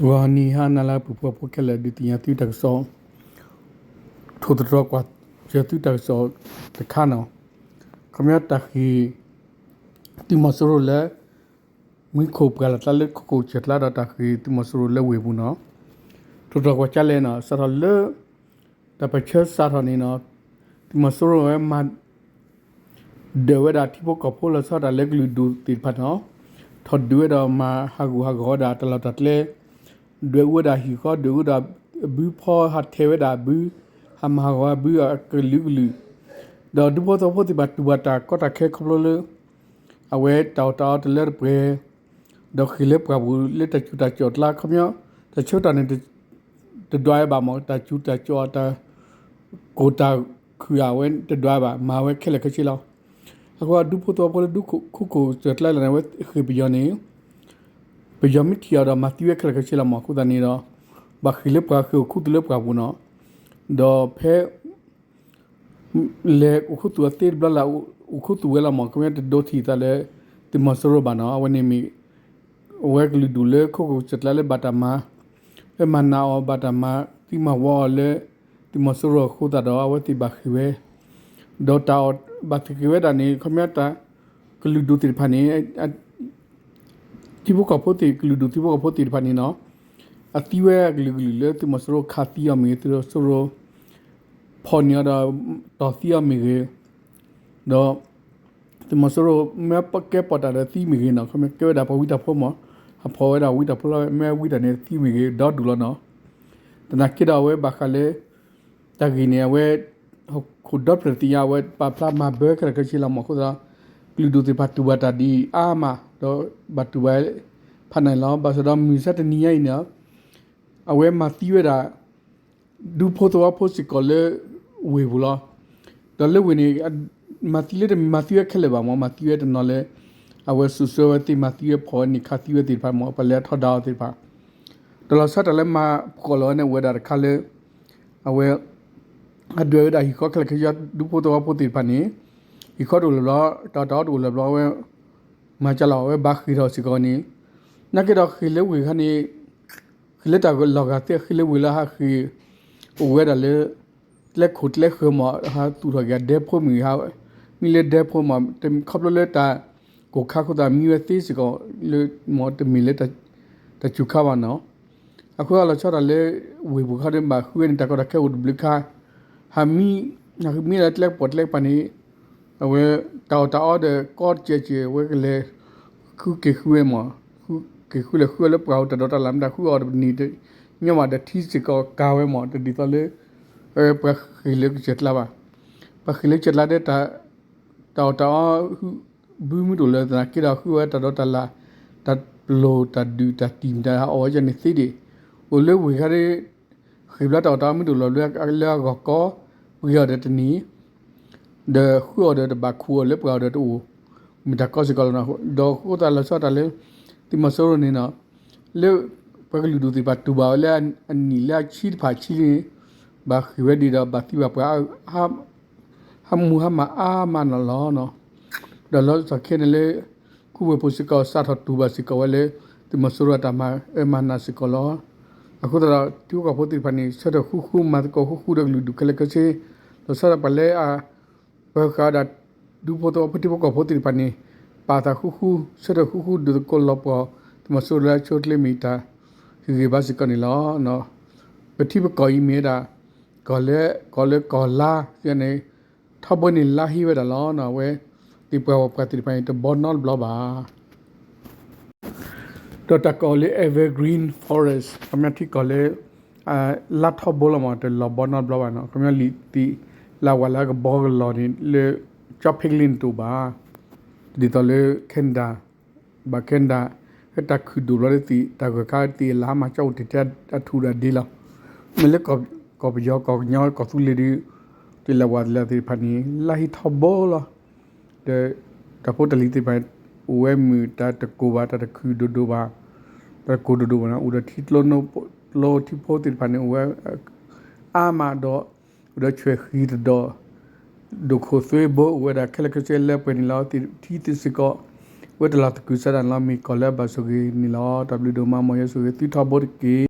ဂီၤနံၤဟါနၤလၢအပူၤ ပှၤဖိခဲလၢာ် ဒုးသ့ၣ်ညါသုတၢ်ကစီၣ်, ထိၣ်သတြီၤကွၢ်စၢၤသုတၢ်ကစီၣ်တခါန့ၣ်, ခီပညီတၢ်ဃ့ၢ် သုးမီၤစိရိၤလၢ မူခိၣ်ပှၢ်လီၤကျါလၢခိခိၣ်စၢၢ်ကျါဒီးတၢ်ဃ့ၢ်သုးမီၤစိရိၤလၢဝ့ၢ်ပူၤန့ၣ်, ထိၣ်သတြီၤကွၢ်ကၠါလဲၣ်န့ၣ် စးထီၣ်လၢ တၢ်ပၢၢ်ဆၢစးထီၣ်န့ၣ်န့ၣ်, သုးမီၤစိရိၤဝဲမၤ ဒၢးဝဲဒၣ်ထံဖိကီၢ်ဖိလီၤဆီဒၣ်တၢ်လၢကလုာ်ဒူၣ်သ့ၣ်တဖၣ်န့ၣ်, ထီၣ်ဒုးဝဲဒီးမၤဟးဂူာ်ဟးဂီၤဝဲဒၣ်တၢ်လီၢ်တၢ်ကျဲ, ဒွဲၣ်အူဝဲဒၣ်ဟံၣ်ဃီ ဒွဲၣ်အူဝဲဒၣ်အဘုဖီ ဟးထဲးဝဲဒၣ်အဘု, ဟးမၤဟးဂီၤအဘုအကလုာ်ကလုာ်, ဒီးဒူဖိသဝီဖိသ့ၣ်တဖၣ်တူၢ်ဘၣ်တၢ်ကီတၢ်ခဲခီဖျိလၢ အဝဲတၢ်အီၣ်တၢ်အီတလၢတပှဲၤ, ဒီးဃ့ၢ်လၢပှၢ်ပူၤလၢတၢ်စူၤတၢ်ကၠီၣ်အကျါ ခီပညီ တၢ်ဆၢကတီၢ်န့ၣ် တဒွးဝဲဘၣ်မး တၢ်စူၤတၢ်ကၠီၣ်အတၢ် ကိၢ်တၢ်ခုၣ်အဝဲတဒွးဘၣ် မၤဝဲခဲလၢာ်ခဲဆ့လီၤ. အဃိဒူဖိသဝီဖိလၢဒူခိခိၣ်စၢၢ်ကျါလၢန့ၣ် အဝဲဃ့ၢ်ပယီၤန့ၣ် ပယီၤမ့ၢ်ထံၣ်အီၤဒီးမၤသံဝဲခဲလၢာ်ခဲဆ့လီၤမး အဃိသတးန့ၣ်ဒီး ဘၣ်ဃ့ၢ်လၢပှၢ်ဃ့ၢ်အိၣ်ခူသူၣ်လၢပှၢ်ပူၤန့ၣ်, ဒီးဖဲ လဲၤအိၣ်ခူသူၣ်အသ့တဘျီလၢ အိၣ်ခူသူၣ်ဝဲလီၤမး ခီပညီတဒိထံၣ်သးလၢ သုးမီၤစိရိၤဘၣ်န့ၣ် အဝဲန့ၣ်မ့ၢ် အဝဲကလုာ်ဒူၣ်လၢခိခိၣ်စၢၢ်ကျါလၢဘၣ်တၢ်မၤ လၢမၤနးအီၤဘၣ်တၢ်မၤသံမၤဝီအီၤလၢ သုးမီၤစိရိၤအဃိသတးဒီး အဝဲသ့ၣ်ဘၣ်ဃ့ၢ်ဝဲ, ဒီးတၢ်အီၣ်ဘၣ်သ့ၣ်ဃ့ၢ်ဝဲဒၣ်န့ၣ် ခီပညီတၢ် ကလုာ်ဒူၣ်သ့ၣ်တဖၣ်န့ၣ် ထံဖိကီၢ်ဖိသ့ၣ် ကလုာ်ဒူၣ်ထံဖိကီၢ်ဖိသ့ၣ်တဖၣ်န့ၣ်န့ၣ်, အသံဝဲအကလုာ်ကလုာ်လၢသုးမီၤစိရိၤခးသံအီၤမ့ၢ်ဂ့ၤ သုးမီၤစိရိၤ ဖီၣ်န့ၢ်အီၤဒီး တီၢ်သံအီၤမ့ၢ်ဂ့ၤ, ဒီး သုးမီၤစိရိၤမ့ၢ်ကဲပီၣ်တၢ်ဒီးသံမ့ၢ်ဂ့ၤန့ၣ် ခီပညီကဲဝဲဒၣ်ပှၤဝံတၢ်ဖိမး, အဖီၣ်ဝဲဒၣ်ဝံတၢ်ဖိလီၤ မ့ၢ်ဝံတၢ်န့ၣ်သံမ့ၢ်ဂ့ၤ ဒီဒူၣ်လီၤန့ၣ်, သနာ်က့ဒီးအဝဲဘၣ်ဃးလၢ တၢ်ဂ့ၢ်န့ၣ် အဝဲ ဟီၣ်ခိၣ်ဒီဖျၢၣ်တသ့ၣ်ညါ အဝဲပာ်ဖျါမၤဘၢခဲလၢာ်ခဲဆ့လီၤမး အဃိသတးဒီး ကလုာ်ဒူၣ်သ့ၣ်တဖၣ်တူၢ်ဘၣ်တၢ်ဒ်အါမး ဒီးဘၣ်တူၢ်ဘၣ်ဖးနးလီၤ. ဘၣ်ဆၣ်ဒီးမုၢ်မဆါတနံၤညါအံၤန့ၣ် အဝဲမၤသံဝဲဒၣ် ဒူဖိသဝီဖိစ့ၢ်ကီးလၢ ဝ့ၢ်ပူၤလီၤ. ဒီးလၢဝ့ၢ်န့ၣ် မၤသံလၢတမၤသံဝဲခဲလၢာ်ဘၣ်မး မၤသံဝဲတနီၤလၢ အဝဲစိာ်ဆှၢဝဲသ့ၣ် မၤသံဝဲဖီၣ်ဝဲန့ၣ် ခးသံဝဲသ့ၣ်တဖၣ်မး ပှၤလဲၤထီဒါအီၤသ့ၣ်တဖၣ်, ဒီးလီၤဆီဒၣ်တၢ်လၢမၤပှီၢ်လီၤဝဲန့ၣ် အိၣ်ဝဲဒၣ်တခါလၢ အဝဲ အဒွဲၣ်ဝဲဒၣ်ဟံၣ်ဃီခဲလၢာ်ခဲဆ့ ဒူဖိသဝီဖိသ့ၣ်တဖၣ်န့ၣ် ဟံၣ်ဃီတအိၣ်လၢၤဘျီ တၢ်တၢ်အီၣ်တအိၣ်လၢၤဘျီ အဝဲ မၤကလီၤ အဝဲဘၣ်ဃ့ၢ်ထီၣ်စ့ၢ်ကီးန့ၣ်, နာ်က့ဒီးဃ့ၢ်လၢဝ့ၢ်ခါန့ၣ် ဃ့ၢ်လၢတၢ်လီၢ်ဂၤသ့ ဃ့ၢ်လၢဝ့ၢ်လၢဟးဃ့ၢ် အိၣ်ဝဲဒၣ်လၢ ကျဲခိၣ်ကျဲဃၢၤမး ဟးသူၣ်ထီၣ်က့ၤဒဲဖိမ့ၢ်ဂ့ၤ မ့ၢ်လၢဒဲဖိမး ခီဖျိလၢတၢ်ကိၢ်ခါအဃိသတး မံဝဲသ့စ့ၢ်ကီးလၢ မ့ၢ်တမ့ၢ်လၢ တၢ်စူၤခါဘၣ်န့ၣ်, အဃိအလီၤဆီဒၣ်တၢ်လၢ ဝ့ၢ်ပူၤခါဒီးဘၣ်ဃုဝဲန့ၣ် တၢ်ကီတၢ်ခဲအိၣ်တဘျုးခါ, ဟးမံ ဟးမံလၢကျဲကပီၤကျဲကပၤန့ၣ် အဝဲ တၢ်အီၣ်တၢ်အီဒီးကီတစဲးစဲး အဝဲကလဲၤ ဃုက့ၤဃုဝဲမး, ဃုက့ၤဃုလဲၤဃုဝဲလၢပှၢ်အိၣ်တၢ်ဒိးတၢ်လၣ် မ့ၢ်တၢ်ဃုအီၤတနံၤ ညီဘၣ်ဒီးထံစ့ၢ်ကီးကၤဝဲမး တဒ်သိးလၢ ပှၤဃ့ၢ်လၢကစၢၢ်ကျါဘၣ်, ပှၤဃ့ၢ်လၢကစၢၢ်ကျါဒီး တၢ်အီၣ်တၢ်အီ ဘုမုၢ်ဒိၣ်လၢသနာ်က့ဒီး ဃုအီၤဝဲတၢ်ဒိးတၢ်လၣ် တၢ်ပျိၢ်တၢ်ဒုးတၢ်တံၢ်မတၤဟးအီၣ်ဝဲန့ၣ်သ့ဒံး, အိၣ်လၢဝ့ၢ်ခါဒီး ဃ့ၢ်ဘျီတၢ်အီၣ်တၢ်အီမုၢ်ဒိၣ်လီၤလၢအဂီၢ်ကီ ပှ့ၤအီၤဒီးတန့ၢ် ဒီးဃုအီၤဒီးတဘၣ်ခူၣ်အီၤလၢပှၤအီၤဒီးတအိၣ် မ့ၢ်တၢ်ကီစ့ၢ်ကီးလီၤန့ၣ်, ဒီးဃိသတးလီၤဆီဒၣ်တၢ်လၢ သုးမီၤစိရိၤန့ၣ်န့ၣ် လၢပှၤကလုာ်ဒူၣ်သ့ၣ်တဖၣ်တူၢ်ဘၣ်ဝဲလၢအနံၣ်လၢအဆံတဖၣ်ဆံလံန့ၣ် ဘၣ်ဃ့ၢ်ဝဲဒံးဒီးဘၣ်သံဘၣ်ပှၤ ဟးမူဟးမၤအါမးန့ၣ်လီၤ. ဒီးလီၤဆီခဲန့ၣ်လၢ ခူဝ့ၢ်ဖိစ့ၢ်ကီး စးထီၣ်တူၢ်ဘၣ်စ့ၢ်ကီးဝဲလၢ သုးမီၤစိရိၤအတၢ်မၤအၢမၤနးစ့ၢ်ကီးလီၤ. အဃိသတးဒီး ထံဖိကီၢ်ဖိသ့ၣ်တဖၣ်န့ၣ် ဆၢထၢၣ်ဃူဃူ မၤသကိးဃူဃူဒီးကလုာ်ဒူၣ်ခဲလၢာ်ခဲဆ့, ဒီးဆၢထၢၣ်ပှၤလၢအ ပၢဃာ်ဝဲဒၣ် ဒူဖိသဝီဖိထံဖိကီၢ်ဖိသ့ၣ်တဖၣ်န့ၣ် ပာ်သးဃူဃူ ဆၢထၢၣ်ဃူဃူ ဒုးသကိးလီၤပှီၢ် သုးမီၤစိရိၤလၢအဆိအချ့မ့ၢ်တၢ် ဟ့ၣ်ဂ့ၤဘၣ်စ့ၢ်ကီးန့ၣ်လီၤ. ပထံပကီၢ်အံၤမ့ၢ်ဝဲဒၣ် ကီၢ်လၢ ကီၢ်လၢကီၢ်လါ န့ၣ် ထီဘိန့ၣ်လါဟ့ဝဲဒၣ်လီၤ. အဝဲ သ့ၣ်ပှၢ်ဝဲပှၤသ့ၣ်တဖၣ်န့ၣ် တဘီနီတဘျီဘၣ်. ဒီးတၢ်ကိးလၢ Evergreen Forest ခီပညီထံကီၢ်လၢ လါထီဘိလီၤမး တလီၤဘီနီတဘျီဘၣ်န့ၣ် ခီပညီလံာ်သ့ၣ်လၢဝဲလၢကဘီကလီၤန့ၣ် လၢ ကၠီဖ့ကလ့န့ၣ်တအိၣ်ဘၣ်. ဒ်သိးလၢ Canada ဘၣ် Canada ဖဲတၢ်ခုၣ်ဒိၣ်ဘျီလၢသ့ၣ် တၢ်ဂၢၢ်ခါသ့ၣ်အလါမၤကၠီအိၣ်တ့ၢ်ထဲအထူၣ်ဒၣ်ဒ့လီၤ. မ့ၢ်လၢကီၢ်ပယီၤ ကီၢ်ကညီ ကီၢ်သူလ့ၤဒီး သ့ၣ်လၢဝဲသ့ၣ်လၢသ့ၣ်တဖၣ်န့ၣ် လါဟ့ထီဘိလီၤ. ဒီး တၢ်ဖိတၢ်လံၤသ့ၣ်တဖၣ် အိၣ်ဝဲမုာ်တၢ်တကိၢ်ဘၣ် တၢ်တခုၣ်ဒိၣ်ဒိၣ်ဘၣ် တၢ်တကိၢ်ဒိၣ်ဒိၣ်ဘၣ်န့ၣ် အိၣ်ဒီးထံကျိ ကျိထံဖိသ့ၣ်တဖၣ်န့ၣ် အိၣ်ဝဲ အါမးဒီး အိၣ်ဒီးဆွဲၣ်ဃံတဒီး ဒိၣ်ခိၣ်သွ့ဘိ အိၣ်ဝဲဒၣ်ခဲလၢာ်ခဲဆ့လၢပှဲၤန့ၣ်လီၤ. ထံသ့ၣ်စ့ၢ်ကီး ဝဲတလီၤသကုၤဆးဒးန့ၣ်လီၤ. မ့ၢ်ကီၢ်လၢအဘၣ်ဆိၣ်ဂ့ၤန့ၣ်လီၤ. တၢ်ဘျုးဒိၣ်မး မ်ယွၤဆိၣ်ဂ့ၤသုထီဘိတက့ၢ်.